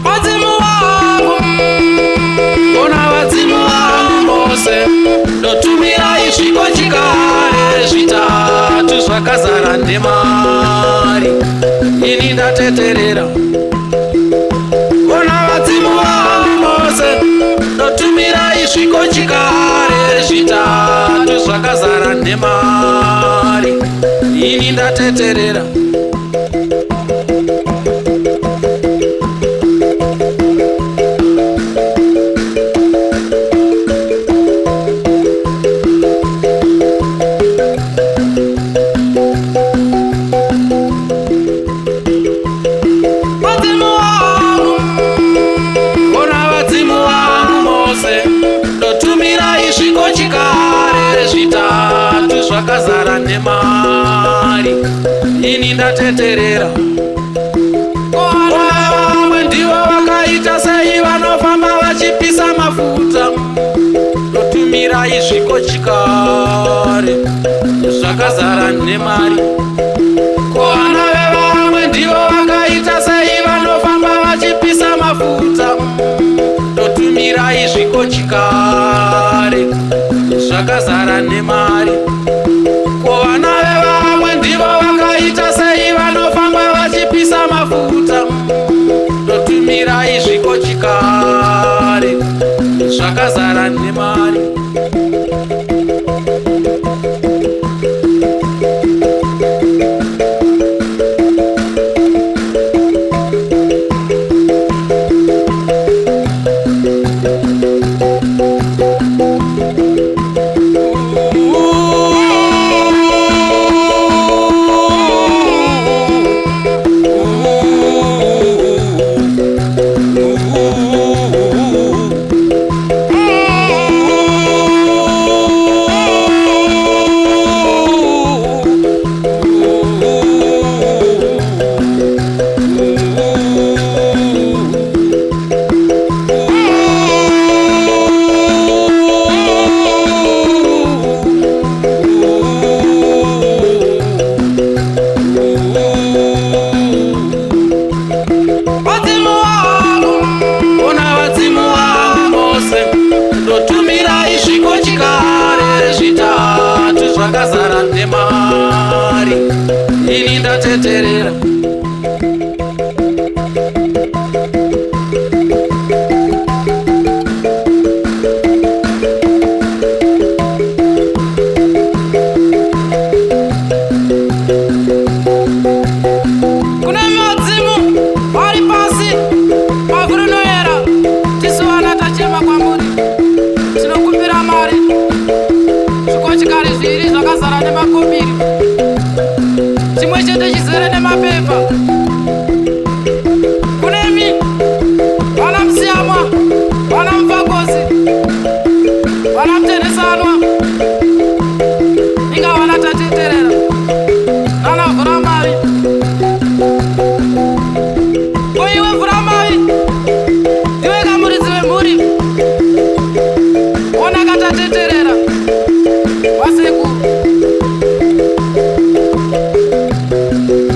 Vadzimu vangu, ona vadzimu vangu mose, ndotumirai zvikochikare zvitatu zvakazara nemari, ini ndateterera. Ona vadzimu vangu mose, ndotumirai zvikochikare zvitatu zvakazara nemari, ini ndateterera. Vadzimu vangu, ona vadzimu vangu mose, ndotumirai zvikochikare zvitatu zvakazara nemari, ini ndateterera. Ona vamwe ndivo vakaita sei vanofamba vachipisa mafuta, ndotumirai zvikochikare zvakazara nemari. Ko vana vevamwe ndivo vakaita sei vanofamba vachipisa mafuta, ndotumirai zvikochikare zvakazara nemari. Ko vana vevamwe ndivo vakaita sei vanofamba vachipisa mafuta, ndotumirai zvikochikare zvakazara nemari. Vadzimu vangu, ona vadzimu vangu mose, ndotumirai zvikochikare zvitatu zvakazara nemari, ini ndateterera. Kune vadzimu vari pasi pavhu rinoyera, tisu vana tachema kwamuri, tinokumbira mari, zvikochikari zviviri zvakazara nemakobiri, chimwe chete chizere nemapepa. Kunemi vana Musiyamwa, vana Mufakosi, vana Mutenhesanwa, inga vana Tateterera nana Vhuramavi. Ko iwe Vhuramavi, ndiwe kamuridzi wemhuri, ona katateterera wasekuru.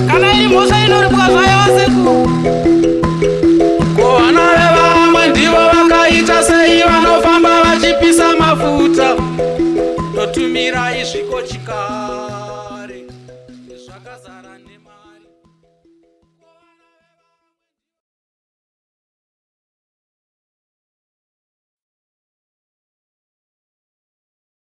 Kana iri mhosva inoripwa zvayo wasekuru. Ko vana vevamwe ndivo vakaita sei vanofamba vachipisa mafuta, ndotumirai zvikochikare.